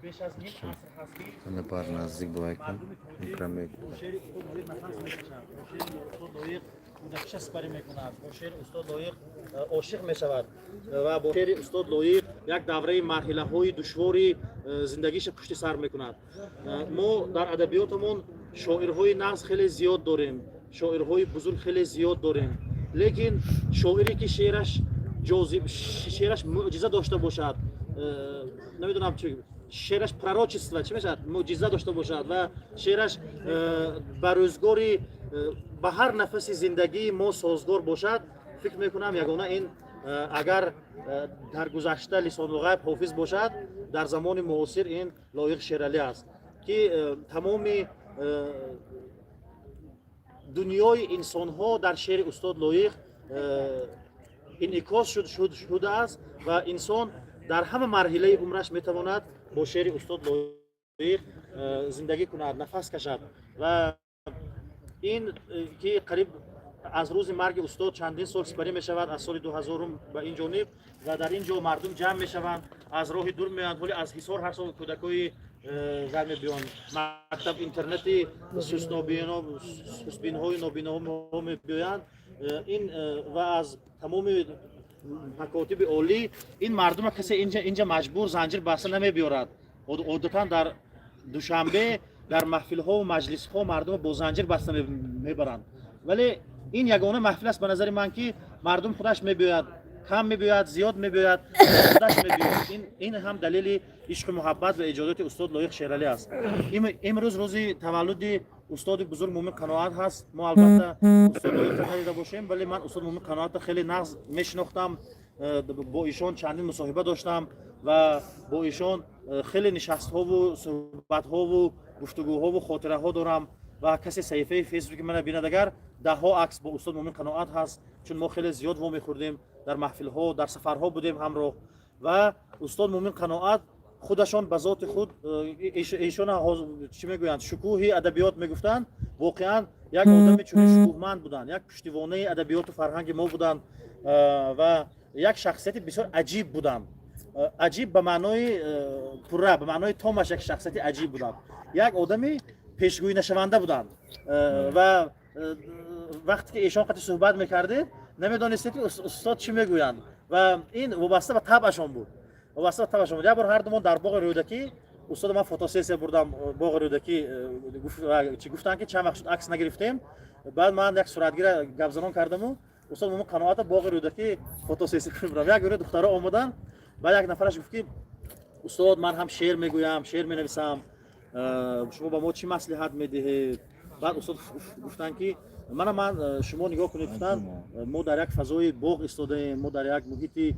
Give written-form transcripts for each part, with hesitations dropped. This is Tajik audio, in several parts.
Беш аз ним аср ҳаст, ки Напар наздик бувай кун. Мардуми тоҷик Прямо. Бо шеъри устод Лоиқ нафас мекашад, бо шеъри устод Лоиқ кӯдакиша сипарӣ мекунад, бо шеъри устод Лоиқ ошиқ мешавад ва бо шеъри устод Лоиқ як давраи марҳилаҳои душвори зиндагиша пушти сар мекунад. Мо дар адабиётамон шоирҳои нағз хеле зиёд дорем, шоирҳои бузург хеле зиёд дорем, лекин шоире, ки шеъраш ҷозиб, шеъраш мӯъҷиза дошта бошад, намедонам чи, шеъраш пророчество чӣ мешавад, мӯъҷиза дошта бошад ва шеъраш ба рӯзгори, ба ҳар нафаси зиндагии мо созгор бошад, фикр мекунам, ягона ин агар дар гузашта лисонулғайб Ҳофиз бошад, дар замони муосир ин Лоиқ Шералӣ аст, ки тамоми дунёи инсонҳо дар шеъри устод Лоиқ инъикос шудааст ва инсон дар ҳама марҳилаи умраш метавонад бо шеъри устод Лоиқ зиндагӣ кунад, нафас кашад. Ва ин ки қариб аз рӯзи марги устод чандин сол сипарӣ мешавад, аз соли 2000-ум ба ин ҷониб, ва дар ин ҷо мардум ҷамъ мешаванд, аз роҳи дур меоянд. Ҳоли аз Ҳисор ҳар сол кӯдакои зар мебиёнд, мактаб интернати сусбинҳои нобиноҳо мебиёянд. Ин ва аз тамоми макотиби олӣ ин мардума касе инҷа маҷбур, занҷир баста намебиёрад. Одатан дар Душанбе дар маҳфилҳову маҷлисҳо мардума бо занҷир баста мебаранд, вале ин ягона маҳфил аст, ба назари ман, ки мардум худаш мебиёяд, кам мебиёяд, зиёд мебиёяд, худаш мебиёяд. Ин ҳам далели ишқу муҳаббат ва эҷодиёти устод Лоиқ Шералӣ аст. Имрӯз рӯзи таваллуди устоди бузург Мӯмин Қаноат ҳаст. Мо албатта устод Лоиқро надида бошем, вале ман устод Мӯмин Қаноатро хеле нағз мешинохтам, бо ишон чандин мусоҳиба доштам ва бо ишон хеле нишастҳову суҳбатҳову гуфтугӯҳову хотираҳо дорам. Ва касе саҳифаи Фейсбуки мана бинад агар, даҳҳо акс бо устод Мӯмин Қаноат ҳаст, чун мо хеле зиёд вомехӯрдем, дар маҳфилҳо, дар сафарҳо будем ҳамроҳ. Ва устод Мӯмин Қаноат худашон ба зоти худ эшона чӣ мегӯянд, шукӯҳи адабиёт мегуфтанд. Воқеан як одами чунин шукӯҳманд буданд, як пуштивонаи адабиёту фарҳанги мо буданд ва як шахсияти бисёр аҷиб буданд. Аҷиб ба маънои пурра, ба маънои томаш як шахсияти аҷиб буданд, як одами пешгӯӣ буданд. Ва вақте ки эшон қати суҳбат мекардед, намедонистед, ки устод чӣ мегӯянд, ва ин вобаста ба табъашон буд, вобаста ба табъашон буд. Як бор ҳардумон дар боғи Рӯдакӣ, устода ман фотосессия бурдам боғи Рӯдакӣ, чӣ гуфтанд, ки чанд вақт шуд, акс нагирифтем. Баъд ман як суратгира гапзанон кардаму устод Мӯмин Қаноата боғи Рӯдакӣ фотосессия бурдам. Як гурӯҳи духтаро омаданд. Баъд як нафараш гуфт, ки устод, ман ҳам шеър мегӯям, шеър менависам, шумо ба мо чӣ маслиҳат медиҳед? Баъд устод гуфтанд, ки мана ман, шумо нигоҳ кунед, гуфтанд, мо дар як фазои боғ истодаем, мо дар як муҳити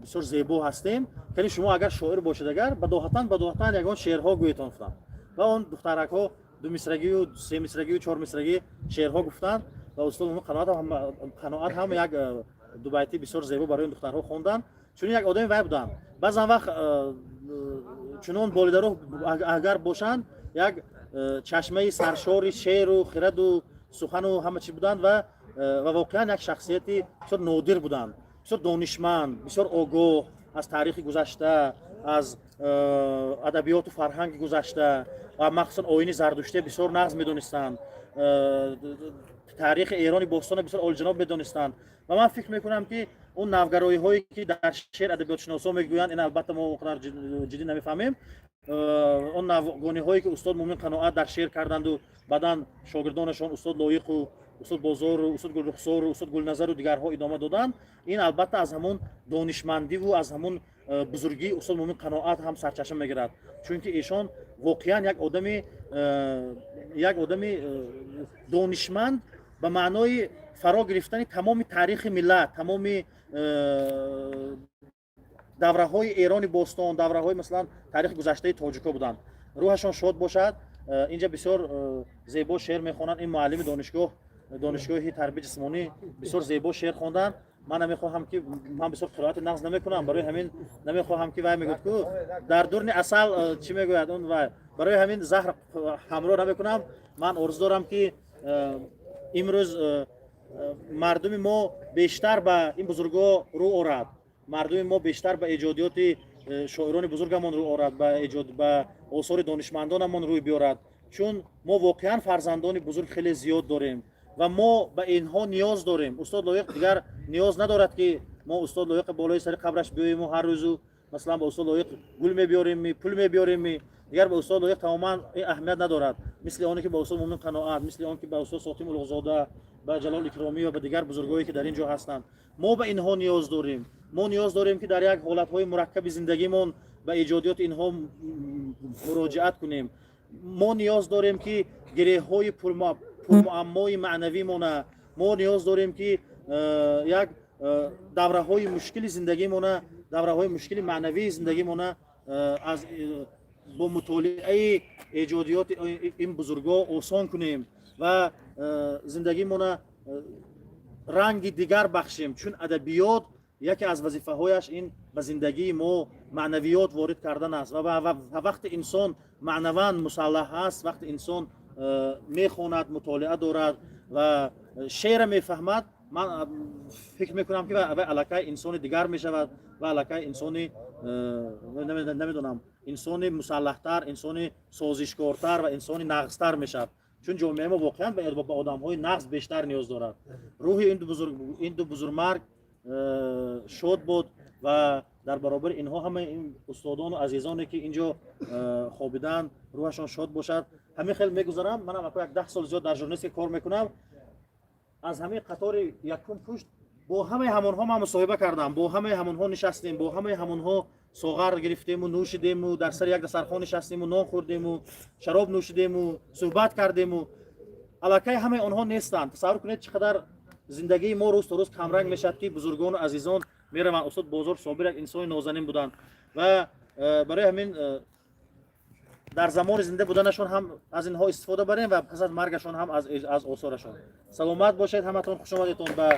бисёр зебо ҳастем, кани шумо агар шоир бошед, агар бадоҳатан ягон шеърҳо гӯетон, гуфтанд. Ва он духтаракҳо думисрагию семисрагию чормисрагӣ шеърҳо гуфтанд ва устод Қаноат ҳам як дубайтӣ бисёр зебо барои духтарҳо хонданд. Чунин як одами вай буданд. Баъзан вақт чунон болидароҳ агар бошанд, як чашмаи саршори шеъру хираду сухану ҳама чиз буданд ва воқеан як шахсияти бисёр нодир буданд, бисёр донишманд, бисёр огоҳ аз таърихи гузашта, аз адабиёту фарҳанги гузашта ва махсусан оини зардуштия бисёр нағз медонистанд, таърихи Эрони бостона бисёр олиҷаноб медонистанд. Ва ман фикр мекунам, ки он навгароиҳое, ки дар шеър адабиётшиносо мегӯянд, ин албатта мо он қадар ҷиддӣ намефаҳмем, он навгониҳое, ки устод Мӯмин Қаноат дар шеър карданду баъдан шогирдонашон устод Лоиқу устод Бозору устод Гулрухсору устод Гулназару дигарҳо идома доданд, ин албатта аз ҳамон донишмандиву аз ҳамон бузургии устод Мӯмин Қаноат ҳам сарчашма мегирад, чунки эшон воқеан як одами донишманд ба маънои фаро гирифтани тамоми таърихи миллат, тамоми давраҳои Эрони бостон, давраҳои масалан таърихи гузаштаи тоҷико буданд. Рӯҳашон шод бошад. Инҷа бисёр зебо шеър мехонанд. Ин муаллими донишгоҳ, донишгоҳи тарбияи ҷисмонӣ, бисёр зебо шеър хонданд. Ман намехоҳам, ки ман бисёр қироати нағз намекунам, барои ҳамин намехоҳам, ки вай мегӯяд ку дар дурни асал чӣ мегӯяд он, вай, барои ҳамин заҳр ҳамроҳ намекунам. Ман орзу дорам, ки имрӯз мардуми мо бештар ба ин бузургҳо рӯ орад, мардуми мо бештар ба эҷодиёти Шоирони бузургамон рӯй орад, ба эҷод, ба осори донишмандонамон рӯй биёрад, чун мо воқеан фарзандони бузург хеле зиёд дорем ва мо ба инҳо ниёз дорем. Устод Лоиқ дигар ниёз надорад, ки мо устод Лоиқ болои сари қабраш биёему ҳар рӯзу, масалан, ба устод Лоиқ гул мебиёрем, пул мебиёрем. Дигар ба устод Лоиқ тамоман ин аҳамият надорад, мисли оне ки ба устод Мумин Қаноат, мисли он ки ба устод Сотим Улуғзода, ба Ҷалол Икромӣ ва ба дигар бузургое, ки дар ин ҷо ҳастанд. Мо ба инҳо ниёз дорем. Мо ниёз дорем, ки дар як ҳолатҳои мураккаби зиндагимон ба эҷодиёти инҳо муроҷиат кунем. Мо ниёз дорем, ки гиреҳҳои пурмуаммои маънавимона, мо ниёз дорем, ки як давраҳои мушкили зиндагимона, давраҳои мушкили маънавии зиндагимона аз бо мутолиаи эҷодиёти ин бузургҳо осон кунем ва зиндагимона ранги дигар бахшем, чун адабиёт яке аз вазифаҳояш ин ба зиндагии мо маънавиёт ворид кардан аст. Ва вақте инсон маънаван мусаллаҳ аст, вақте инсон мехонад, мутолиа дорад ва шеъра мефаҳмад, ман фикр мекунам, ки вай аллакай инсони дигар мешавад ва аллакай инсони, намедонам, инсони мусаллаҳтар, инсони созишкортар ва инсони нағзтар мешавад, чун ҷомеаи мо воқеан ба одамҳои нағз бештар ниёз дорад. Рӯҳи ин ду бузургмард шод буд ва дар баробари инҳо ҳамаи ин устодону азизоне, ки инҷо хобиданд, рӯҳашон шод бошад. Ҳамин хел мегузарам. Манам ако як 10 сол зиёд дар журналистика кор мекунам. Аз ҳамин қатори якум пушт бо ҳамаи ҳамонҳо ман мусоҳиба кардам, бо ҳамаи ҳамонҳо нишастем, бо ҳамаи ҳамонҳо соғар гирифтему нӯшидему, дар сари як дастархон нишастему, нон хӯрдему, шароб нӯшидему, суҳбат кардему. Аллакай ҳамаи онҳо нестанд. Тасаввур кунед, чӣ қадар зиндагии мо рӯз то рӯз камранг мешавад, ки бузургону азизон мераванд. Устод Бозор Собир як инсони нозанин буданд ва барои ҳамин дар замони зинда буданашон ҳам аз инҳо истифода барем ва пас аз маргашон ҳам аз осорашон. Саломат бошед ҳаматон, хушомадетон ба.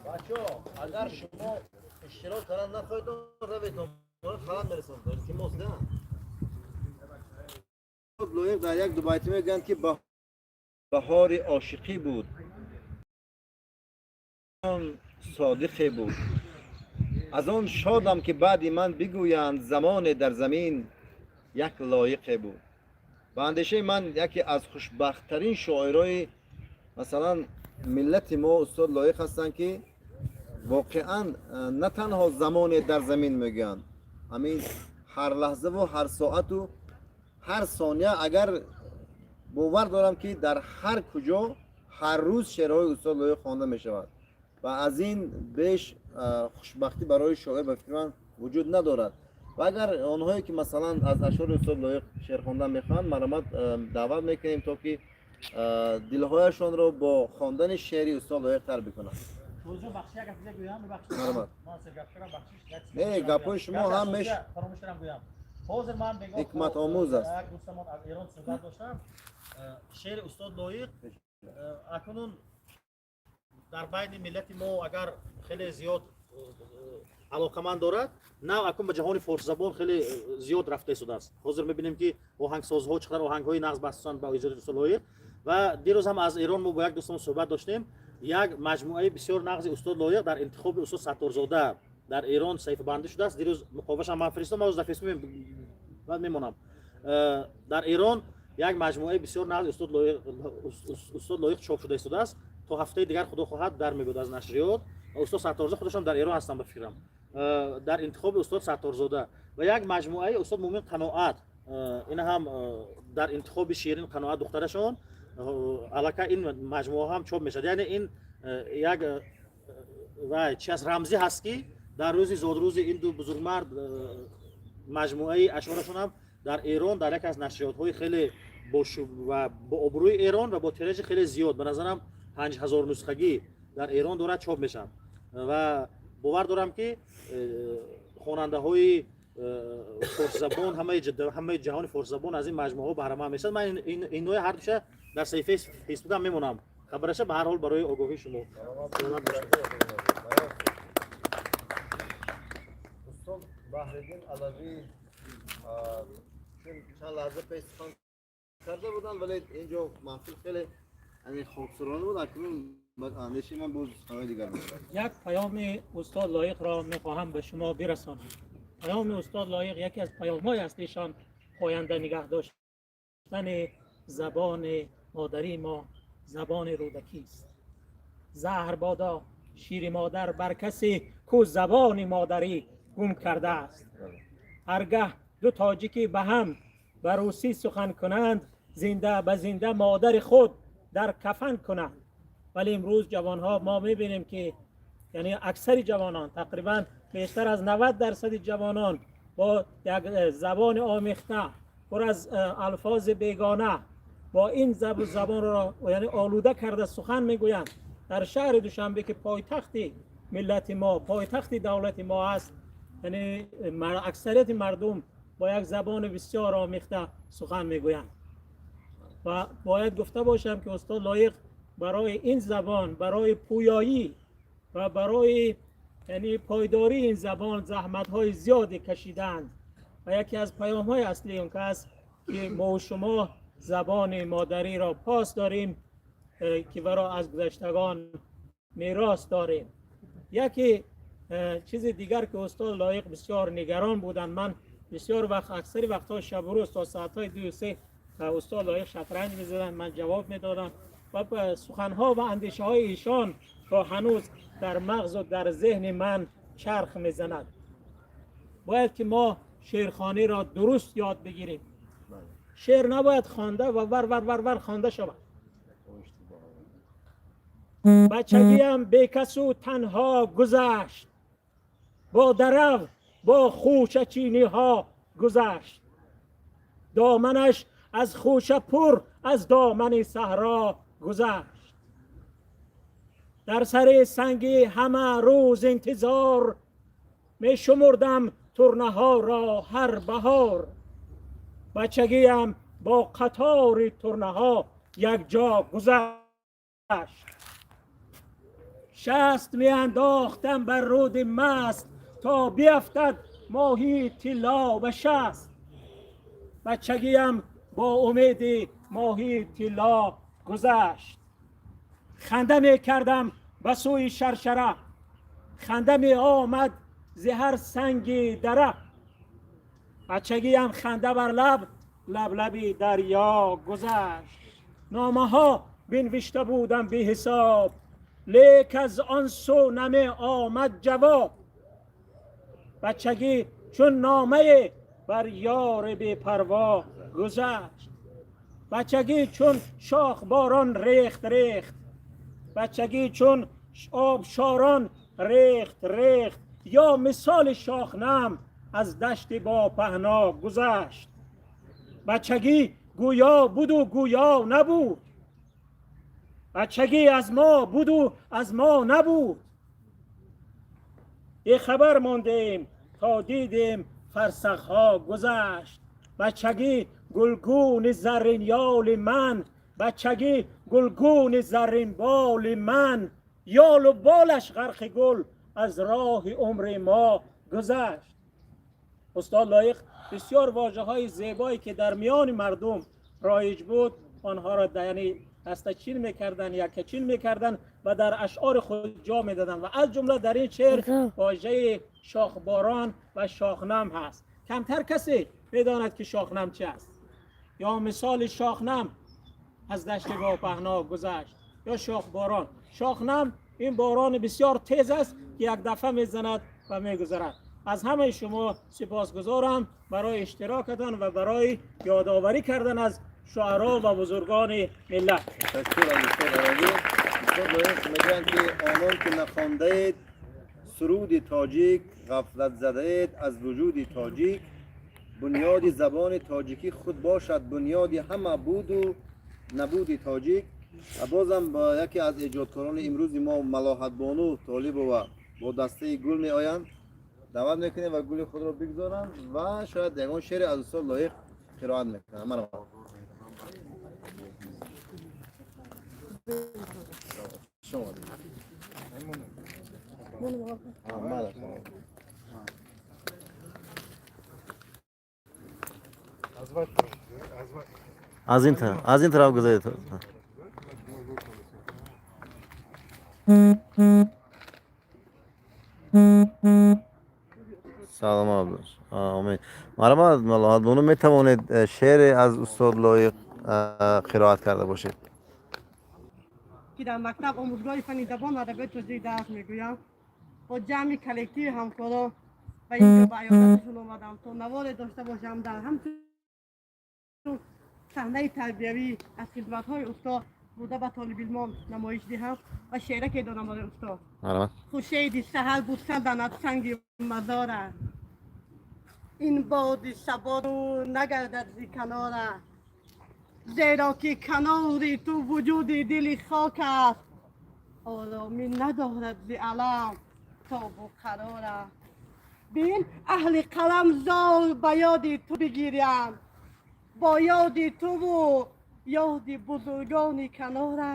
Бачаҳо, агар шумо иштирок кардан нахоҳедон, раведон, халал мерасонад, илтимос да. Лоиқ дар як дубайтӣ мегӯянд, ки баҳори ошиқӣ буд, он содиқе буд, аз он шодам, ки баъди ман бигӯянд, замоне дар замин як лоиқе буд. Ба андешаи ман, яке аз хушбахттарин шоирои, масалан, миллати мо устод Лоиқ ҳастанд, ки воқеан на танҳо замоне дар замин мегӯянд, ҳамин ҳар лаҳзаву ҳар соату ҳар сония. Агар бовар дорам, ки дар ҳар куҷо ҳар рӯз шеърҳои устод Лоиқ хонда мешавад ва аз ин беш хушбахтӣ барои шоир, ба фикри ман, вуҷуд надорад. Ва агар онҳое, ки, масалан, аз ашъори устод Лоиқ шеър хондан мехоҳанд, марҳамат, даъват мекунем, то ки дилҳояшонро бо хондани шеъри устод Лоиқ тар бикунанд. Шоҳиҷон, бахши, як гап гӯям, бубахшед. Марҳамат. Ман сергапшарам, бахшиш. Не, гапҳои шумо ҳам фаромӯш кардам гӯям. Ҳозир ман бегоҳ ҳикматомӯз аст. як дӯстамон аз Эрон суҳбат доштам. Шеъри устод Лоиқ акнун дар байни миллати мо агар хеле зиёд алоқаманд дорад, нав акнун ба ҷаҳони форсизабон хеле зиёд рафта истодааст. Ҳозир мебинем, ки оҳангсозҳо чӣ қадар оҳангҳои нағз бастанд ба иҷоди устод Лоиқ. Ва дирӯз ҳам аз Эрон мо бо як дӯстамон суҳбат доштем. Як маҷмӯаи бисёр нағзи устод Лоиқ дар интихоби устод Сатторзода дар Эрон саҳифабандӣ шудааст. Дирӯз муқовашам ман фиристодам, ман дар Фейсбук баъд мемонам. Дар Эрон як маҷмӯаи бисёр нағзи устод Лоиқ чоп шуда истодааст. То ҳафтаи дигар, худо хоҳад, дар мебуд аз нашриёт. Устод Сатторзода худашон дар Эрон ҳастанд, ба фикрам, дар интихоби устод Сатторзода. Ва як маҷмӯаи устод Мумин Қаноат, ин ҳам дар интихоби Ширин Қаноат, духтарашон. Аллакай ин маҷмӯа ҳам чоп мешавад. Яъне ин як вай чи аст, рамзӣ ҳаст, ки дар рӯзи зодрӯзи ин ду бузургмард маҷмӯаи ашъорашон ҳам дар Эрон, дар яке аз нашриётҳои хеле ва бо обрӯи Эрон ва бо тиражи хеле зиёд, ба назарам, 5000 нусхагӣ дар Эрон дорад, чоп мешавад. Ва бовар дорам, ки хонандаҳои форсзабон, ҳамаи ҷаҳони форсзабон аз ин маҷмӯаҳо баҳраманд мешавад. Ман инҳои ҳардуша дар саҳифаи Фейсбукам мемонам хабараша. Ба ҳар ҳол, барои огоҳии шумо. Саломат бошед. Устод Баҳриддин Алавӣ чун чанд лаҳза пеш сухан карда буданд, вале инҷо маҳфил хеле хоксорона буд, акнун. Баъд андешаи ман боз суханҳои дигар мешавад. Як паёми устод Лоиқро мехоҳам ба шумо бирасонам. Паёми устод Лоиқ, яке аз паёмҳои аслишон поянда нигоҳ доштани забони модарии мо, забони Рӯдакӣ аст. Заҳр бодо шири модар бар касе, ку забони модарӣ гум кардааст. Ҳаргаҳ ду тоҷикӣ ба ҳам ба русӣ сухан кунанд, зинда ба зинда модари худ дар кафан кунанд. Вале имрӯз ҷавонҳо мо мебинем, ки яъне аксари ҷавонон, тақрибан бештар аз 90% ҷавонон бо як забони омехта, пур аз алфози бегона, бо ин забонро яъне олуда карда сухан мегӯянд. Дар шаҳри Душанбе, ки пойтахти миллати мо, пойтахти давлати мо аст, яъне аксарияти мардум бо як забони бисёр омехта сухан мегӯянд. Ва бояд гуфта бошам, ки устод Лоиқ барои ин забон, барои пӯёӣ ва барои яъне пойдории ин забон заҳматҳои зиёде кашиданд. Ва яке аз паёмҳои аслии он кас, ки мо ва шумо забони модариро пос дорем, ки варо аз гузаштагон мерос дорем. Яке чизи дигар, ки устод Лоиқ бисёр нигарон буданд, ман бисёр вақт, аксари вақтҳо шабу рӯз то соатҳои 2-3 устод Лоиқ шатранҷ мезаданд, ман ҷавоб медодам ва суханҳо ва андешаҳои эшон то ҳанӯз дар мағзу дар зеҳни ман чарх мезанад. Бояд ки мо шеърхониро дуруст ёд бигирем. Шеър набояд хонда ва вар вар вар вар хонда шавад. Бачагиам бекасу танҳо гузашт, бо дарав, бо хӯшачиниҳо гузашт. Доманаш аз хӯша пур аз домани саҳро гузашт. Дар сари санги ҳама рӯз интизор мешумурдам турнаҳоро ҳар баҳор. Бачагиам бо қатори турнаҳо якҷо гузашт. Шаст меандохтам бар руди маст, то биафтад моҳии тилло ба шаст. Бачагиам бо умеди моҳии тилло гузашт. Ханда мекардам ба сӯи шаршара, ханда меомад зи ҳар санги дара. Бачагиам ханда бар лаб, лаблаби дарё гузашт. Номаҳо бинвишта будам беҳисоб, лек аз он сӯ намеомад ҷавоб. Бачагӣ чун номае бар ёри бепарво гузашт. Бачагӣ чун шохборон рехт рехт, бачагӣ чун обшорон рехт рехт, ё мисоли шохнам аз дашти бо паҳно гузашт. Бачагӣ гӯё буду гӯё набуд, бачагӣ аз мо буду аз мо набуд. Бехабар мондем то дидем фарсахҳо гузашт. Бачагӣ гулгуни зарринёли ман, бачагӣ гулгуни зарринболи ман, ёлу болаш ғарқи гул аз роҳи умри мо гузашт. Устод Лоиқ бисёр вожаҳои зебое, ки дар миёни мардум роиҷ буд, онҳоро яъне дастачин мекарданд, яккачин мекарданд ва дар ашъори худ ҷо медоданд. Ва аз ҷумла дар ин шеър вожаи шохборон ва шохнам ҳаст. Камтар касе медонад, ки шохнам чи аст, ё мисоли шохнам аз дашти бопаҳно гузашт, ё шохборон. Шохнам ин борони бисёр тез аст, ки як дафъа мезанад ва мегузарад. Аз ҳамаи шумо сипосгузорам барои иштирокатон ва барои ёдоварӣ кардан аз шуаро ва бузургони миллат. Ташаккур аз устод Аравӣ. Устод Лоиқ мегӯянд, ки онон ки нахондаед суруди тоҷик, ғафлат задаед аз вуҷуди тоҷик. Бунёди забони тоҷикӣ худ бошад бунёди ҳама буду набуди тоҷик. Ва бозам ба яке аз эҷодкорони имрӯзи мо, Малоҳатбону Толибова, бо дастаи гул меоянд. Даъват мекунем ва гули худро бигзоранд ва шояд ягон шеъре аз устод Лоиқ қироат мекунанд. Марҳамат. Шумо. Мала. Аз ин тараф, аз ин тараф гузаред. Саломат бош, омин. Марҳамат, Малоҳатбону, метавонед шеъре аз устод Лоиқ қироат карда бошед. Ки дар мактаб омӯзгори фанни забон ва адабиёти тоҷик дарс мегӯям, бо ҷамъи коллективи ҳамкорон ба инҷо ба аёдаташон омадам, то наворе дошта бошам дар ҳамчун саҳнаи тарбиявӣ аз хизматҳои устод буда ба толибилмон намоиш диҳам ва шеъраке дорам барои устод. Марҳамат. Хуршеди саҳар буса занад санги мазора, ин боди сабору нагардад зи канора, зеро ки канори ту вуҷуди дили хок аст, оромӣ надорад зи алам тобу қарора. Бин, аҳли қалам зор ба ёди ту бигирянд, бо ёди туву ёди бузургони канора.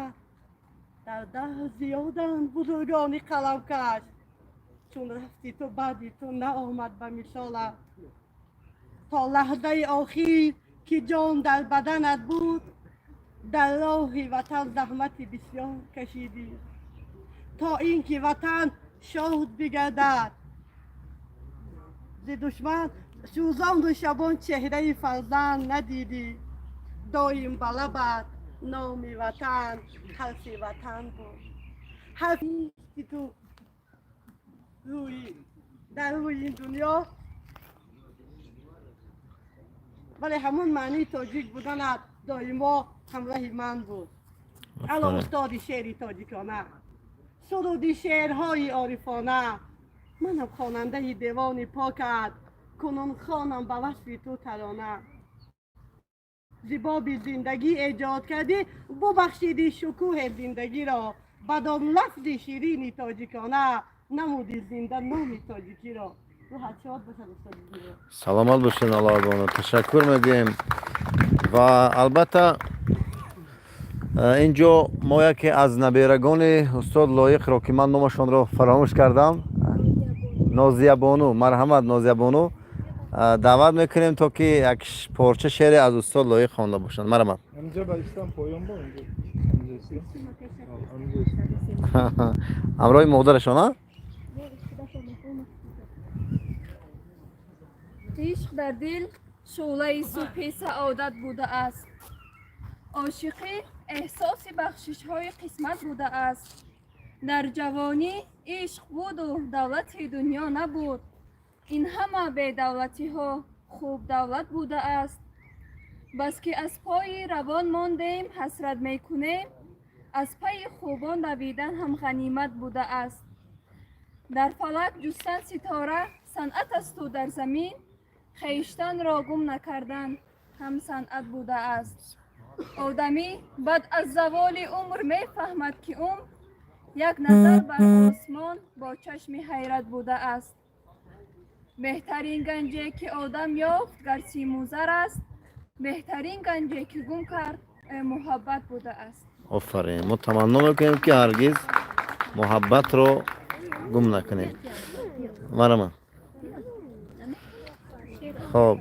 Дар даҳр зиёданд бузургони қаламкаш, чун рафти ту, баъди ту наомад ба мисола. То лаҳзаи охир ки ҷон дар баданат буд, дар роҳи ватан заҳмати бисёр кашидӣ, то ин ки ватан шод бигардад зи душман. Сӯзону шабон чеҳраи фарзанд надидӣ, доим ба лабат номи ватан, ҳарфи ватан буд. Ҳарфи ту рӯи дар рӯи ин дунё, вале ҳамон маънии тоҷик буданат доимо ҳамроҳи ман буд. Ало, устоди шеъри тоҷикона, суруди шеърҳои орифона, манам хонандаи девони покат, кунун хонам ба васфи ту тарона. Зибоби зиндагӣ эҷод кардӣ, бубахшиди шукӯҳи зиндагиро, бадом лафзи ширини тоҷикона намуди зинда номи тоҷикиро. Рӯҳат шод бошад, устоди зебо. Саломат бошед, Аллоҳбону, ташаккур мегӯем. Ва албатта, инҷо мо яке аз наберагони устод Лоиқро, ки ман номашонро фаромӯш кардам, Нозиябону, марҳамат, Нозиябону, даъват мекунем, то ки як порча шеъре аз устод Лоиқ хонда бошанд. Марҳамат. Ҳаминҷа ба истам поён бо инҷо. Ҳаминҷа истам. Ҳаминҷа истам. Ҳамроҳи модарашон, а? Ишқ дар дил шӯълаи субҳи саодат будааст, ошиқӣ эҳсоси бахшишҳои қисмат будааст. Дар ҷавонӣ ишқ буду давлати дунё набуд, ин ҳама бедавлатиҳо хуб давлат будааст. Баски аз пои равон мондем, ҳасрат мекунем, аз пайи хубон давидан ҳам ғанимат будааст. Дар фалак ҷустан ситора санъат асту дар замин хештанро гум накардан ҳам санъат будааст. Одамӣ баъд аз заволи умр мефаҳмад, ки умр як назар бар осмон бо чашми ҳайрат будааст. Беҳтарин ганҷе ки одам ёфт, гар симузар аст, беҳтарин ганҷе ки гум кард, муҳаббат будааст. Офарин! Мо таманно мекунем, ки ҳаргиз муҳаббатро гум накунем. Марҳамат. Хоб,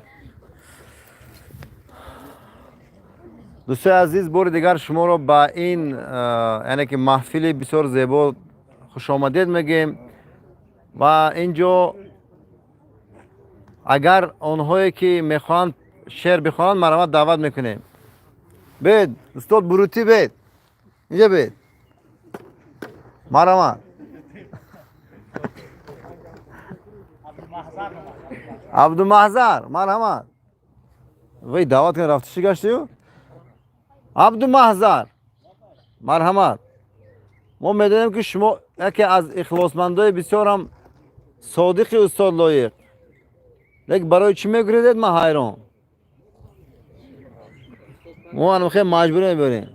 дӯстои азиз, бори дигар шуморо ба ин, яъне ки маҳфили бисёр зебо хушомадед мегӯем. Ва инҷо агар онҳое ки мехоҳанд шеър бихонанд, марҳамат, даъват мекунем. Бед, устод Бурутӣ, бед, инҷа бед, марҳамат. Абдумаҳзар, марҳамат. Вай, даъват кун, рафти, чӣ гаштию? Абдумаҳзар, марҳамат. Мо медонем, ки шумо яке аз ихлосмандои бисёрам содиқи устод Лоиқ, лекин барои чӣ мегурезед, ман ҳайрон. Мо анхе маҷбурӣ мебарем.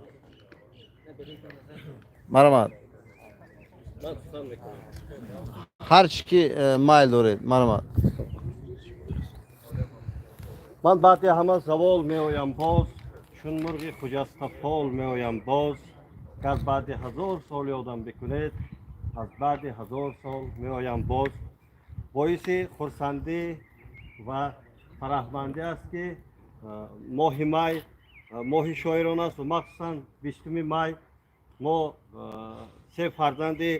Марҳамат, ҳар чӣ ки майл доред, марҳамат. Ман баъди ҳама завол меоям боз, чун мурғи хуҷастафол меоям боз. Гар баъди 1000 сол ёдам бикунед, аз баъди 1000 сол меоям боз. Боиси хурсандӣ ва фараҳмандӣ аст, ки моҳи май моҳи шоирон аст ва махсусан 20-уми май мо се фарзанди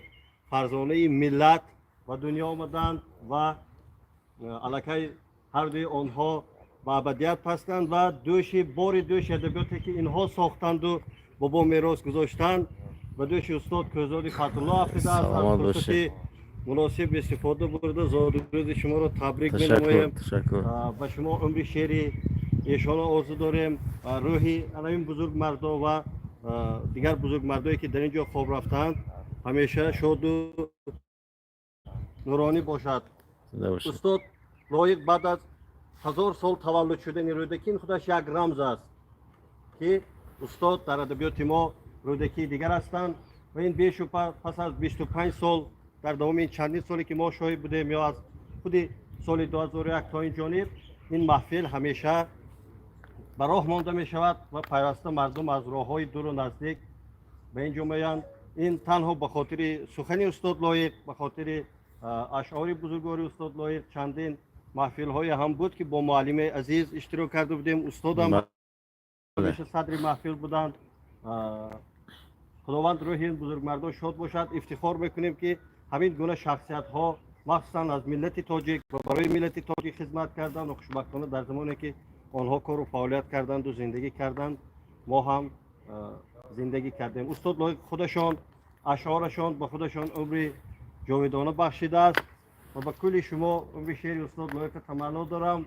Фарзонаи миллат ба дунё омаданд ва аллакай ҳардуи онҳо ба абадият пастанд ва дӯши бори дӯши адабиёте, ки инҳо сохтанду бо бо мерос гузоштанд, ба дӯши устод Кӯҳзоди Фатулло афтидааст. Аз Саломат фурсати бошед. Муносиб истифода бурда, зодрӯзи шуморо табрик Ташаккур, менамоем. Ташаккур. Ба шумо умри шери эшонро орзу дорем. Рӯҳи ана ин бузургмардо ва дигар бузургмардое, ки дар ин ҷо хоб рафтаанд, ҳамеша шоду нуронӣ бошад. Зинда бошед. Устод Лоиқ баъд аз 1000 сол таваллуд шудани Рӯдакӣ, ин худаш як рамз аст, ки устод дар адабиёти мо Рӯдакии дигар ҳастанд. Ва ин бешубҳа пас аз 25 сол, дар давоми ин чандин соле, ки мо шоҳид будем, ё аз худи соли 2001 то ин ҷониб, ин маҳфил ҳамеша ба роҳ монда мешавад ва пайваста мардум аз роҳҳои дуру наздик ба ин ҷо меоянд. Ин танҳо ба хотири сухани устод Лоиқ, ба хотири ашъори бузургвори устод Лоиқ. Чандин маҳфилҳое ҳам буд, ки бо муаллими азиз иштирок карда будем, устодам ҳамеша садри маҳфил буданд. Худованд рӯҳи ин бузургмардон шод бошад. Ифтихор мекунем, ки ҳамин гуна шахсиятҳо, махсусан аз миллати тоҷик ва барои миллати тоҷик хизмат карданд ва хушбахтона дар замоне, ки онҳо кору фаъолият карданду зиндагӣ карданд, мо ҳам зиндагӣ кардем. Устод Лоиқ худашон, ашъорашон ба худашон умри ҷовидона бахшидааст ва ба кулли шумо умри шери устод Лоиқа таманно дорам.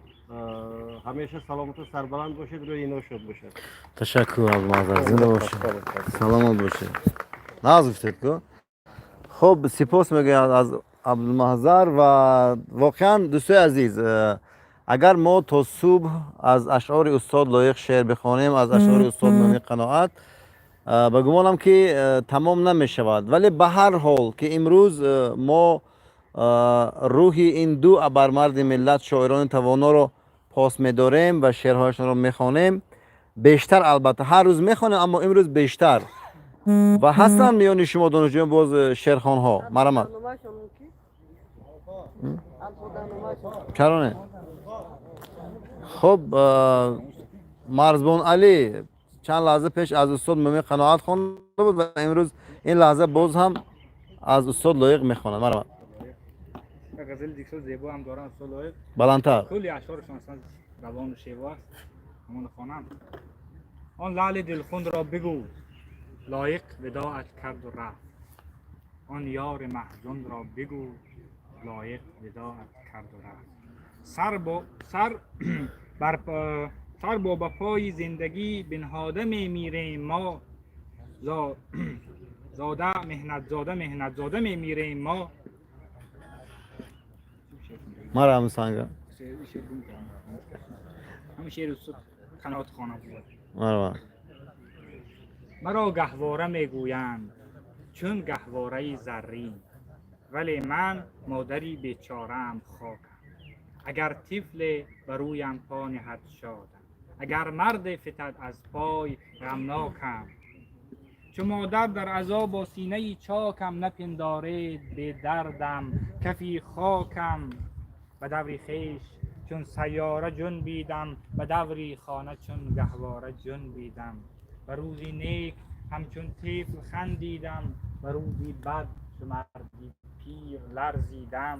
Ҳамеша саломату сарбаланд бошед, рӯи ино шод бошад. Ташаккур, Абдумазар, зинда бошед, саломат бошед. Нағз гуфтед ку. Хуб, сипос мегӯям аз Абдулмаҳзар. Ва воқеан, дӯстои азиз, агар мо то субҳ аз ашъори устод Лоиқ шеър бихонем, аз ашъори устод Мӯмин Қаноат, ба гумонам, ки тамом намешавад. Вале ба ҳар ҳол, ки имрӯз мо рӯҳи ин ду абармарди миллат, шоирони тавоноро пос медорем ва шеърҳояшонро мехонем бештар. Албатта, ҳар рӯз мехонем, аммо имрӯз бештар. Ва ҳастанд миёни шумо донишҷӯён боз шеърхонҳо? Марҳамат. Чаро не? Хуб, Марзбон Алӣ чанд лаҳза пеш аз устод Мӯмин Қаноат хонда буд ва имрӯз ин лаҳза боз ҳам аз устод Лоиқ мехонад. Марҳамат. Ғазали бисёр зебо ҳам доранд устод Лоиқ. Баландтар. Кулли ашъорашон аслан равону шево аст, ҳамоно хонам. Он лаъли дилхунро бигӯ, Лоиқ видоат карду рафт. Он ёри маҳзунро бигӯ, Лоиқ видоат карду рафт. Сар бо сар бар сар бо ба пои зиндагӣ бинҳода мемирем мо, зода меҳнатзода, меҳнатзода мемирем мо. Марҳам, санга. Ҳамин шеъри устод Қаноат хонам. Марҳамат. Маро гаҳвора мегӯянд, чун гаҳвораи заррин, вале ман модари бечораам, хокам. Агар тифле ба рӯям по ниҳад, шодам, агар марде фитад аз пой, ғамнокам. Чу модар дар азо бо синаи чокам, напиндоред бедардам, кафи хокам. Ба даври хеш чун сайёра ҷунбидам, ба даври хона чун гаҳвора ҷунбидам. Ба рӯзи нек ҳамчун тифл хандидам, ба рӯзи бад чу марди пир ларзидам.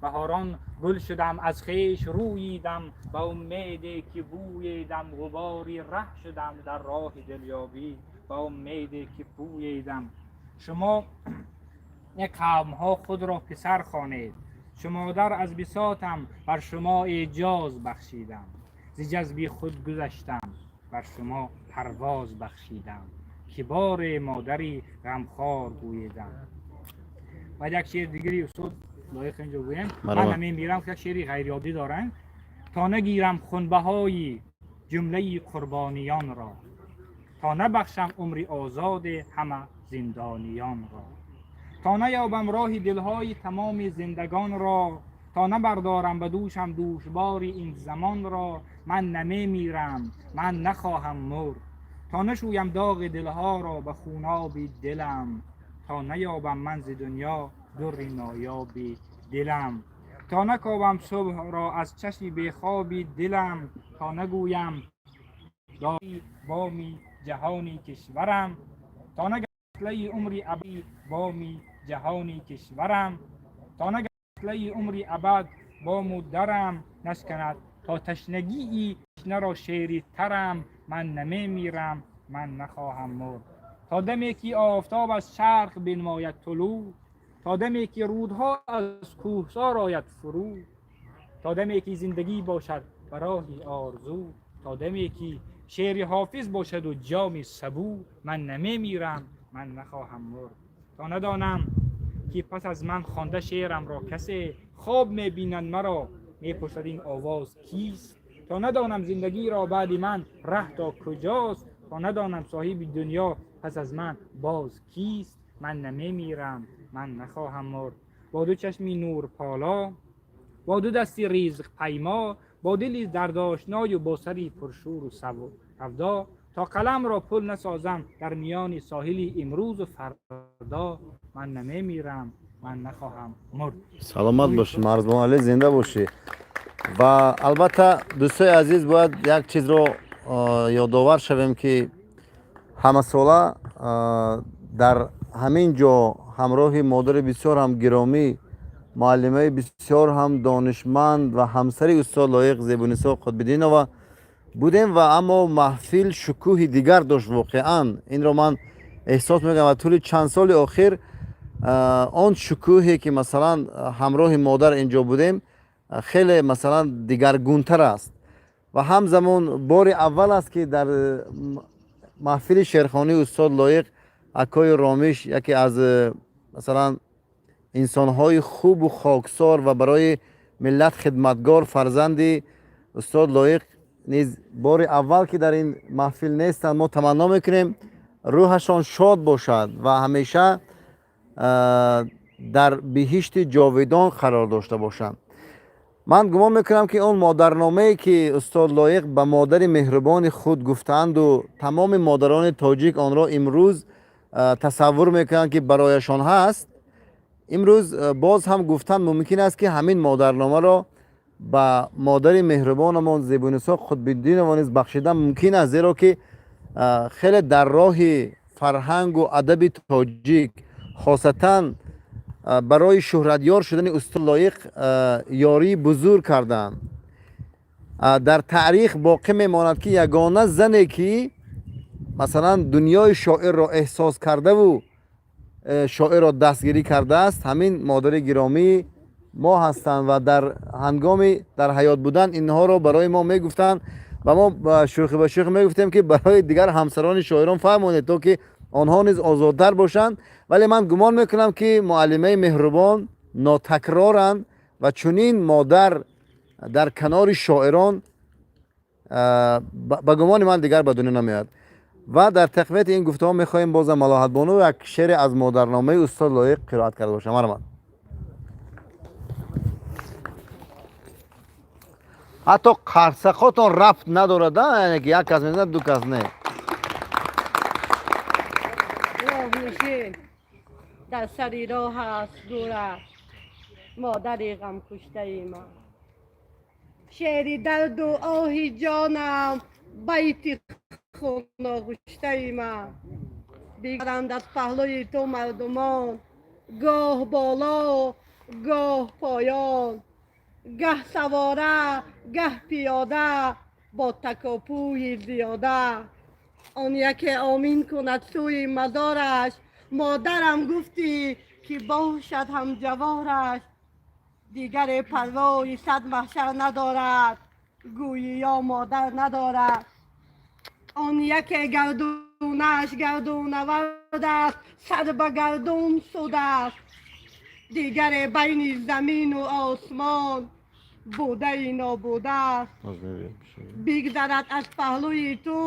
Баҳорон гул шудам, аз хеш рӯйидам, ба умеде ки бӯедам. Ғубори раҳ шудам дар роҳи дилёбӣ, ба умеде ки пӯедам. Шумо як қавмҳо худро писар хонед, чу модар аз бисотам бар шумо эъҷоз бахшидам. Зи ҷазби худ гузаштам, бар шумо парвоз бахшидам, ки боре модари ғамхор гӯедам. Баъд як шеъри дигари устод Лоиқ инҷо гӯем. Ман намемирам, як шеъри ғайриоддӣ доранд. То нагирам хунбаҳои ҷумлаи қурбониёнро, то набахшам умри озоди ҳама зиндониёнро, то наёбам роҳи дилҳои тамоми зиндагонро, то набардорам ба дӯшам дӯшбори ин замонро, ман намемирам, ман нахоҳам мурд. То нашӯям доғи дилҳоро ба хуноби дилам, то наёбам ман зи дунё дурри ноёби дилам, то накобам субҳро аз чашми бехоби дилам, то нагӯям боми ҷаҳони кишварам, то нагатлаи умри абди боми ҷаҳони кишварам. То нагатлаи умри абад бому дарам нашканад, то ташнагии ташнаро шери тарам, ман намемирам, ман нахоҳам мурд. То даме ки офтоб аз шарқ бинмояд тулӯъ, то даме ки рӯдҳо аз кӯҳсор ояд фурӯ, то даме ки зиндагӣ бошад ба роҳи орзу, то даме ки шеъри ҳофиз бошаду ҷоми сабӯ, ман намемирам, ман нахоҳам мурд. То надонам ки пас аз ман хонда шеърамро касе, хоб мебинад маро, мепурсад ин овоз кист. То надонам зиндагиро баъди ман раҳ то куҷост, то надонам соҳиби дунё пас аз ман боз кист, ман намемирам, ман нахоҳам мурд. Бо ду чашми нурполо, бо ду дасти ризқпаймо, бо дили дардошною бо сари пуршӯру савдо, то қаламро пул насозам дар миёни соҳили имрӯзу фардо, ман намемирам, ман нахоҳам мурд. Саломат бошӣ, Марзбон Алӣ, зинда бошӣ. Ва албатта, дӯстои азиз, бояд як чизро ёдовар шавем, ки ҳамасола дар ҳамин ҷо ҳамроҳи модари бисёр ҳам гиромӣ, муаллимаи бисёр ҳам донишманд ва ҳамсари устод Лоиқ, Зебунисо Қутбиддинова будем. Ва аммо маҳфил шукӯҳи дигар дошт. Воқеан, инро ман эҳсос мекунам ва тӯли чанд соли охир он шукӯҳе ки, масалан, ҳамроҳи модар инҷо будем, хеле, масалан, дигаргунтар аст. Ва ҳамзамон бори аввал аст, ки дар маҳфили шеърхонии устод Лоиқ акои Ромиш, яке аз, масалан, инсонҳои хубу хоксор ва барои миллат хидматгор, фарзанди устод Лоиқ низ бори аввал ки дар ин маҳфил нестанд. Мо таманно мекунем, рӯҳашон шод бошад ва ҳамеша дар биҳишти ҷовидон қарор дошта бошанд. Ман гумон мекунам, ки он модарномае ки устод Лоиқ ба модари меҳрубони худ гуфтаанду тамоми модарони тоҷик онро имрӯз тасаввур мекунанд, ки барояшон ҳаст, имрӯз боз ҳам гуфтан мумкин аст, ки ҳамин модарномаро ба модари меҳрубонамон Зебунисо Қутбиддинова низ бахшидан мумкин аст, зеро ки хеле дар роҳи фарҳангу адаби тоҷик, хосатан барои шӯҳратёр шудани устод Лоиқ, ёрии бузург карданд. Дар таърих боқӣ мемонад, ки ягона зане ки, масалан, дунёи шоирро эҳсос кардаву шоирро дастгирӣ кардааст, ҳамин модари гиромии мо ҳастанд. Ва дар ҳангоми дар ҳаёт будан инҳоро барои мо мегуфтанд ва мо шӯхӣ ба шӯхӣ мегуфтем, ки барои дигар ҳамсарони шоирон фаҳмонед, то ки онҳо низ озодтар бошанд. Вале ман гумон мекунам, ки муаллимаи меҳрубон нотакроранд ва чунин модар дар канори шоирон, ба гумони ман, дигар ба дунё намеояд. Ва дар тақвияти ин гуфтаҳо мехоҳем бозам Малоҳатбону як шеъре аз модарномаи устод Лоиқ қироат карда бошам. Марҳамат. Ҳатто қарсақотон рабт надорад, яъне ки як кас мезанад, ду кас не. Роҳнишин дар сари роҳ аст гӯрат модари ғамкуштаи ман. Шеъри дарду оҳи ҷонам, байти хуногӯштаи ман. Бигзаранд аз паҳлӯи ту мардумон, гоҳ боло, гоҳ поён, гаҳ савора, гаҳ пиёда, бо такопӯи зиёда. Он яке омин кунад сӯи мазораш, модарам гуфтӣ ки бошад ҳамҷавораш. Дигаре парвои сад маҳшар надорад, гӯӣ ё модар надорад. Он яке гардунаш гардунавард аст, сар ба гардун судааст. Дигаре байни замину осмон будаи нобудааст. Бигзарад аз паҳлӯи ту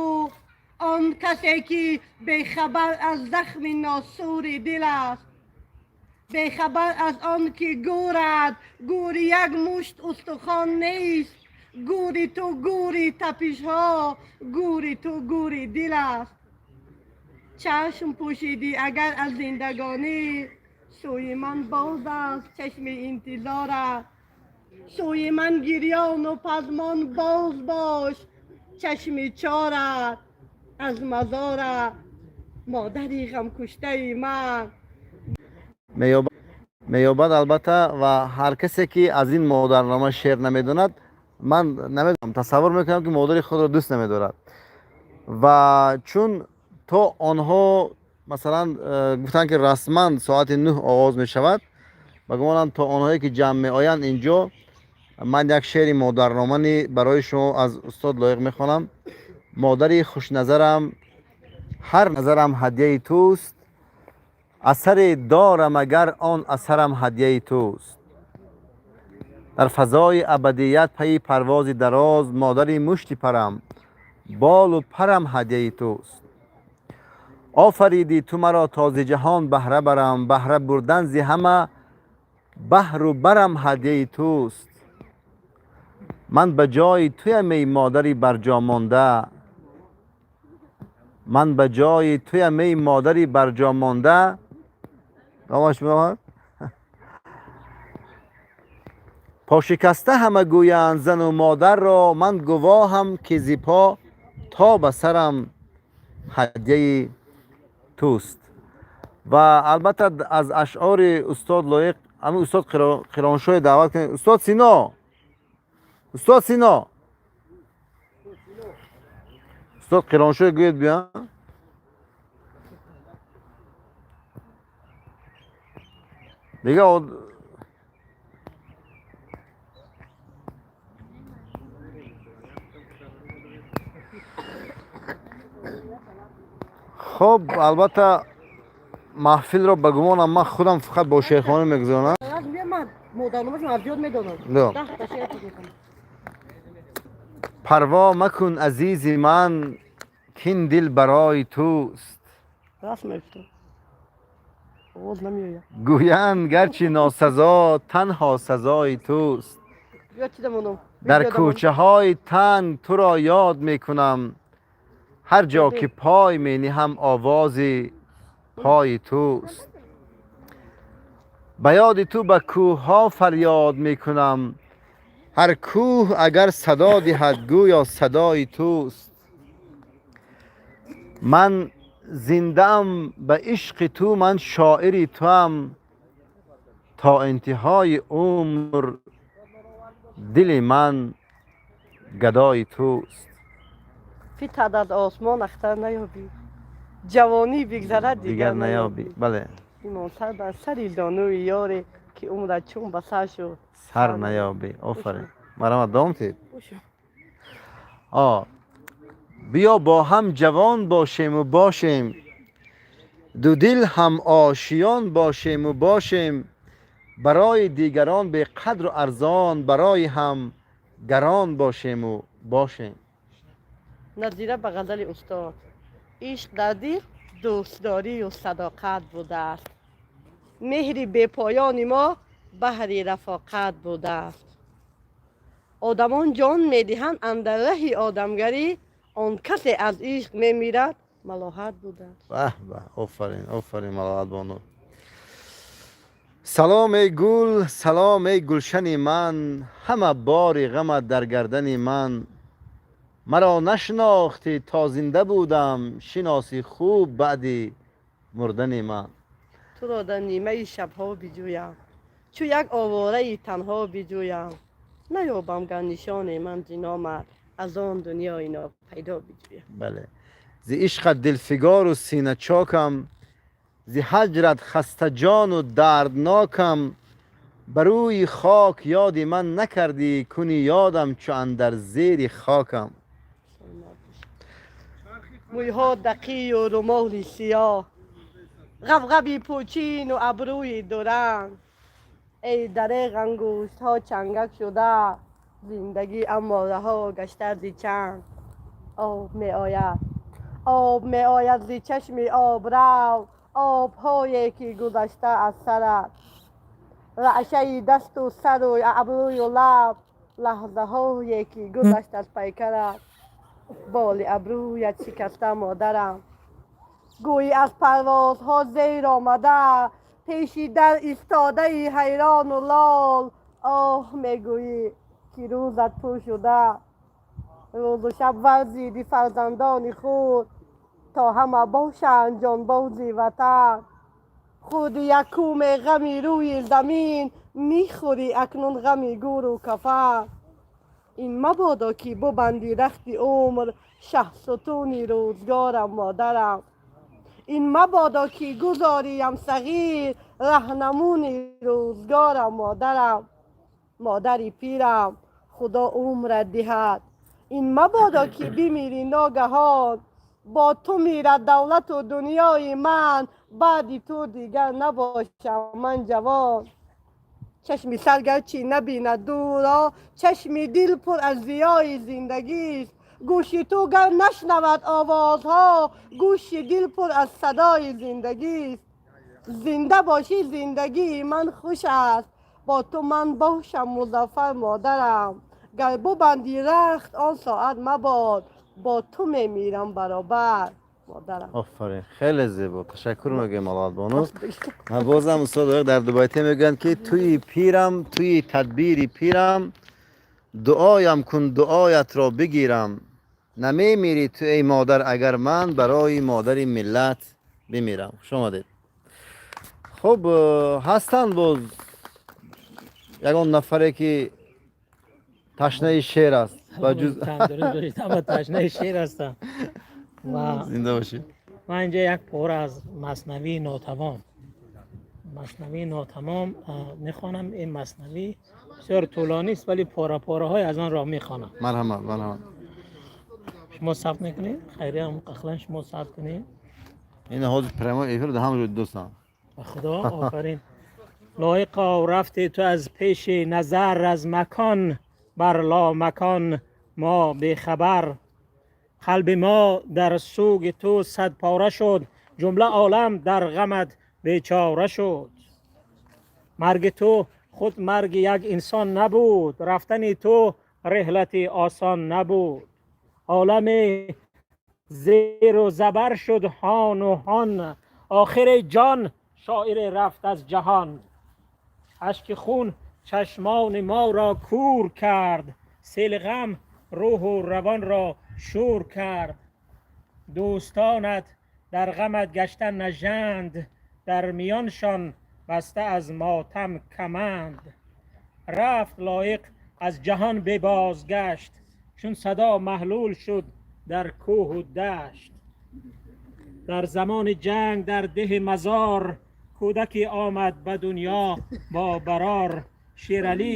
он касе ки бехабар аз захми носури дил аст, бехабар аз он ки гӯрат гӯри як мушт устухон нест. Гӯри ту гӯри тапишҳо, гӯри ту гӯри дил аст. Чашм пӯшидӣ агар аз зиндагонӣ, сӯи ман боз аст чашми интизорат. Сӯи ман гирёну пазмон боз бош, чашми чорат аз мазорат. Модари ғамкуштаи ман. Меёбад албатта, ва ҳар касе ки аз ин модарнома шеър намедонад, ман намедонам, тасаввур мекунам, ки модари худро дӯст намедорад. Ва чун то онҳо, масалан, гуфтанд, ки расман соати 9 оғоз мешавад, ба гумонам, то онҳое ки ҷамъ меоянд инҷо, ман як шеъри модарномани барои шумо аз устод Лоиқ мехонам. Модари хушназарам, ҳар назарам ҳадияи туст, асаре дорам агар, он асарам ҳадияи туст. Дар фазои абадият пайи парвози дароз, модари мушти парам, болу парам ҳадияи туст. Офаридӣ ту маро, то зи ҷаҳон баҳра барам, баҳра бурдан зи ҳама баҳру барам ҳадияи туст. Ман ба ҷои туям, эй модари барҷомонда, ман ба ҷои туям, эй модари барҷомонда. Номаш меомад. Пошикаста ҳама гӯянд зану модарро, ман гувоҳам, ки зи по то ба сарам ҳадияи туст. Ва албатта, аз ашъори устод Лоиқ ҳамин устод Қироншоҳе даъват кунед. Устод Сино, устод Сино, устод Қироншоҳе гӯед биё. Дига хоб, албатта, маҳфилро, ба гумонам, ман худам фақат бо шеърхонӣ мегузаронам. Ман модарномашон аз ёд медонам. Да. 10 та шеър мехонам. Парво макун, азизи ман, кин дил барои туст. Раст мегуфтам, овоз намеояд. Гӯянд, гарчи носазо, танҳо сазои туст. Ё чида монам? Дар кӯчаҳои танг туро ёд мекунам, ҳар ҷо ки пой мениҳам, овози пои туст. Ба ёди ту ба кӯҳҳо фарёд мекунам, ҳар кӯҳ агар садо диҳад, гӯё садои туст. Ман зиндаам ба ишқи ту, ман шоири туам, то интиҳои умр дили ман гадои туст. Фитад аз осмон ахтар наёбӣ, ҷавонӣ бигзарад, дигар наёбӣ, бале. Имон сар бар сари зонуи ёре, ки умрат чун ба сар шуд, сар наёбӣ. Офарин, марҳамат, давом тиҳед. О биё, бо ҳам ҷавон бошему бошем, дудил ҳам ошиён бошему бошем, барои дигарон беқадру арзон, барои ҳам гарон бошему бошем. Назира ба ғазали устод: ишқ дар дил дӯстдорию садоқат будааст, меҳри бепоёни мо баҳри рафоқат будааст. Одамон ҷон медиҳанд андар раҳи одамгарӣ, он касе аз ишқ мемирад, малоҳат будааст. Баҳ баҳ, офарин, офарин, Малоҳат бону. Салом, эй гул, салом, эй гулшани ман, ҳама бори ғамат дар гардани ман. Маро нашинохтӣ то зинда будам, шиносӣ хуб баъди мурдани ман. Туро дар нимаи шабҳо биҷӯям, чу як овораи танҳо биҷӯям, наёбам гар нишоне ман зи номат, аз он дунёи нопайдо биҷӯям. Бале, зи ишқат дилфигору синачокам, зи ҳаҷрат хастаҷону дарднокам. Ба рӯи хок ёди ман накардӣ, куни ёдам, чу андар зери хокам. Мӯйҳо дақию румоли сиёҳ, ғабғаби пӯчину абрӯи дуранг, эй дареғ, ангуштҳо чангак шуда, зиндагӣ аммо раҳо гашта зи чанг. Об меояд, об меояд зи чашми обрав, обҳое ки гузашта аз сарат, раъшаи дасту сару абрӯю лаб, лаҳзаҳое ки гузашт аз пайкарат. Боли абрӯят шикаста, модарам, гӯӣ аз парвозҳо зер омада, пеши дар истодаи ҳайрону лол, оҳ мегӯӣ, ки рӯзат пур шуда. Рӯзу шаб варзиди фарзандони худ, то ҳама бошанд ҷонбози ватан. Хӯрди якуме ғами рӯи замин, мехӯрӣ акнун ғами гӯру кафан. Ин мабодо ки бубанди рахти умр, шаҳсутуни рӯзгорам, модарам. Ин мабодо ки гузориям сағир, раҳнамуни рӯзгорам, модарам. Модари пирам, худо умрат диҳад. Ин мабодо ки бимирӣ ногаҳон, бо ту мирад давлату дунёи ман, баъди ту дигар набошам ман ҷавон. Чашми сар гарчи набинад дуро, чашми дил пур аз зиёи зиндагист. Гӯши ту гар нашнавад овозҳо, гӯши дил пур аз садои зиндагист. Зинда бошӣ, зиндагии ман хуш аст, бо ту ман бошам музаффар, модарам. Гар бубандӣ рахт, он соат мабод, бо ту мемирам баробар, модарам. Офарин, хеле зебо, ташаккур мегӯем, Алоатбону. Бозам устод дар дубайте мегӯянд, ки туи пирам, туи тадбири пирам, дуоям кун, дуоятро бигирам. Намемирӣ ту, эй модар, агар ман барои модари миллат бимирам. Хуш омадед. Хуб, ҳастанд боз ягон нафаре, ки ташнаи шеър аст ба ҷуз Ҳама ташнаи шеър ҳастанд ва Зинда бошед. Ман инҷа як пора аз маснавии нотамом, маснавии нотамом мехонам. Ин маснавӣ бисёр тӯлонӣ аст, вале пора пораҳои аз он ро мехонам. Марҳамат, марҳамат. Шумо сабт мекунед? Хайриям, ақлан шумо сабт кунед. Ин ҳозир прямой эфир дар ҳама ҷой дӯстам. Ба худо, офарин. Лоиқо, рафти ту аз пеши назар, аз макон бар ломакон мо бехабар. Қалби мо дар суги ту садпора шуд, ҷумла олам дар ғамат бечора шуд. Марги ту худ марги як инсон набуд, рафтани ту реҳлати осон набуд. Оламе зеру забар шуд ҳону ҳон, охири ҷон шоире рафт аз ҷаҳон. Ашки хун чашмони моро кур кард, сели ғам рӯҳу равонро шӯр кард. Дӯстонат дар ғамат гашта нажанд, дар миёншон баста аз мотам каманд. Рафт лоиқ аз ҷаҳон бебозгашт, чун садо маҳлул шуд дар кӯҳу дашт. Дар замони ҷанг дар деҳи мазор кӯдаке омад ба дунё бо барор. Шералӣ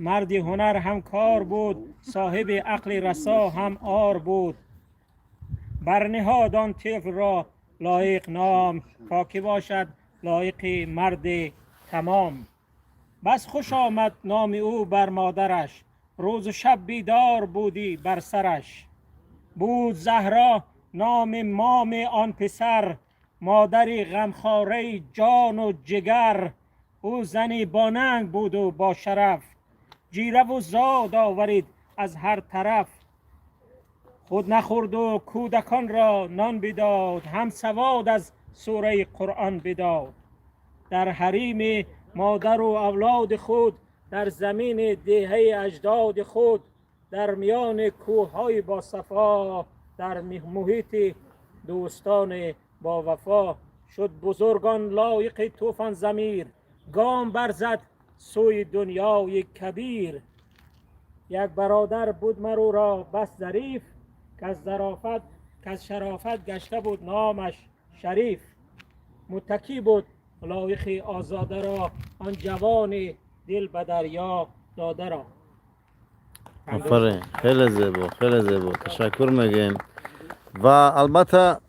марди ҳунар ҳам кор буд, соҳиби ақли расо ҳам ор буд. Барниҳод он тифлро лоиқ ном, то ки бошад лоиқи марди тамом. Бас хуш омад номи ӯ бар модараш, рӯзу шаб бедор будӣ бар сараш. Буд Заҳро номи моми он писар, модари ғамхораи ҷону ҷигар. Ӯ зани бонанг буду бо шараф, ҷираву зод оварид аз ҳар тараф. Худ нахӯрду кӯдаконро нон бидод, ҳам савод аз сураи Қуръон бидод. Дар ҳарими модару авлоди худ, дар замини деҳаи аҷдоди худ, дар миёни кӯҳҳои босафо, дар муҳити дӯстони бовафо шуд бузургон лоиқи тӯфон замир, гом барзад сӯи дунёи кабир. Як бародар буд марӯро бас зариф, каз зарофат, каз шарофат гашта буд номаш шариф. Муттакӣ буд лоиқи озодаро, он ҷавони дил ба дарё додаро. Офарин, хеле зебо, хеле зебо, ташаккур мегӯем. Ва албатта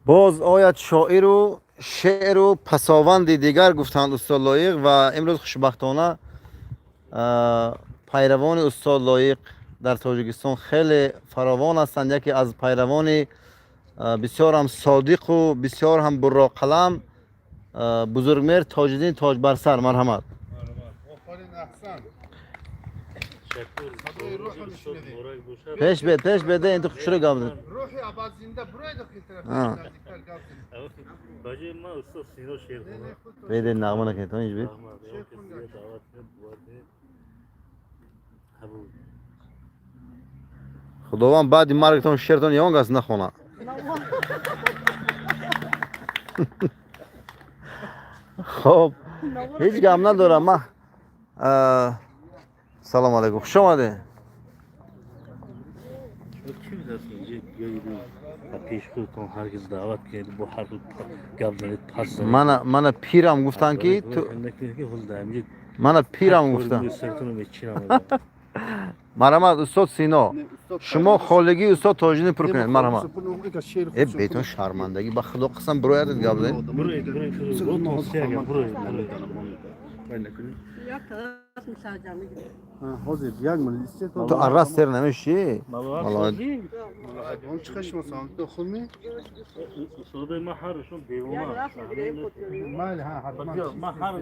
боз ояд шоиру шеъру пасованди дигар, гуфтанд устод Лоиқ. Ва имрӯз хушбахтона пайравони устод Лоиқ дар Тоҷикистон хеле фаровон ҳастанд. Яке аз пайравони бисёр ҳам содиқу бисёр ҳам бурроқалам, Бузургмеҳр Тоҷиддин Тоҷбарсар, марҳамат. Офарин, аҳсан. Садои рӯҳро мешунавем. Пеш бед, пеш беде, инту хушрӯ гап зад. Рӯҳи абадзинда, бироед охиртара. А. Наздиктар гап зед. Баҷои ман устод Сино шеър Не, не, хонад. худтон. Беде, нағма накунед, то инҷ бед. Раҳмат, ё ки дига даъват кунед, бовар кунед. Қабул. Худованд баъди маргтон шеъртон ягон кас нахонад. Хоб, ҳеҷ гап надорам ман. Салом алайкум, хуш омадед. Чӣ медаст инҷа биёиду ба пеши худатон ҳаргиз даъват кунед, бо ҳар гап занед, пас занед. Мана пирам гуфтанд, ки ту накунед, ки ҳол дар инҷа мана пирам гуфтанд. Сартонро мечинам. Марҳамат, устод Сино, шумо холигии устод Тоҷиддин пур кунед, марҳамат. Э, бетон шармандагӣ, ба худо қасам, бироядед, гап занед. Буроед, буроед, буроед, буроед. Як расм сарҷамъ мегирем. Ҳозир як минут истед. Ту аррас сер намешӣ. Малоҳат. Чӣ шумо худ ми? Устоди ман ҳарашон Як девона. расм гирем, хотир. Майли, ҳа, ҳатман. Ман ҳар